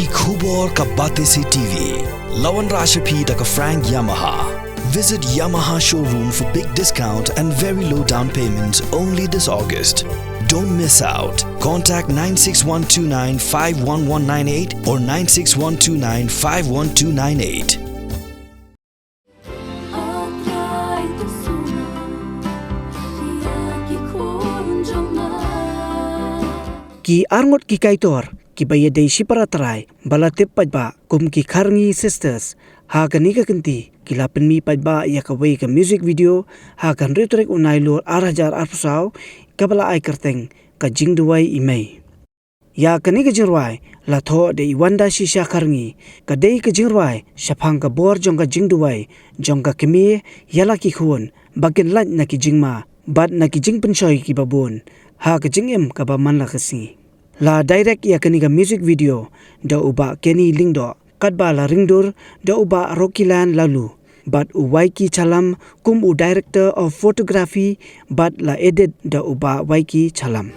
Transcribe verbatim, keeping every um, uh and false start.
Ki khubor ka Batesi T V. La wanrah sha phi da ka Frank Yamaha. Visit Yamaha showroom for big discount and very low down payment only this August. Don't miss out. Contact nine six one two nine five one one nine eight or nine six one two nine five one two nine eight. Ki arngut ki kaitor kiba ïadei shipara trai ba la tip paidbah kum ki Kharngi Sisters, ha kane ka kynti ki la pynmih paidbah ïa kawei ka music video ha ka hynriew tarik u Nailur ar hajar arphew saw, kaba la ai kyrteng Ka Jingduwai I Mei. Ïa kane ka jingrwai la thoh da i Wanda Shisha Kharngi. Ka dei ka jingrwai shaphang ka bor jong ka jingduwai jong ka kmie ïa la ki khun ba kin lait na ki jingma bad na ki jingpynshoi kiba bun ha ka jingim kaba man la ka sngi. La direct ïa kane ka music video da u Bah Kenny Lyngdoh, katba la ringdur da u Bah Rokiland Laloo bad u Waiki Chalam kum u Director of Photography, bad la edit da u Bah Waiki Chalam.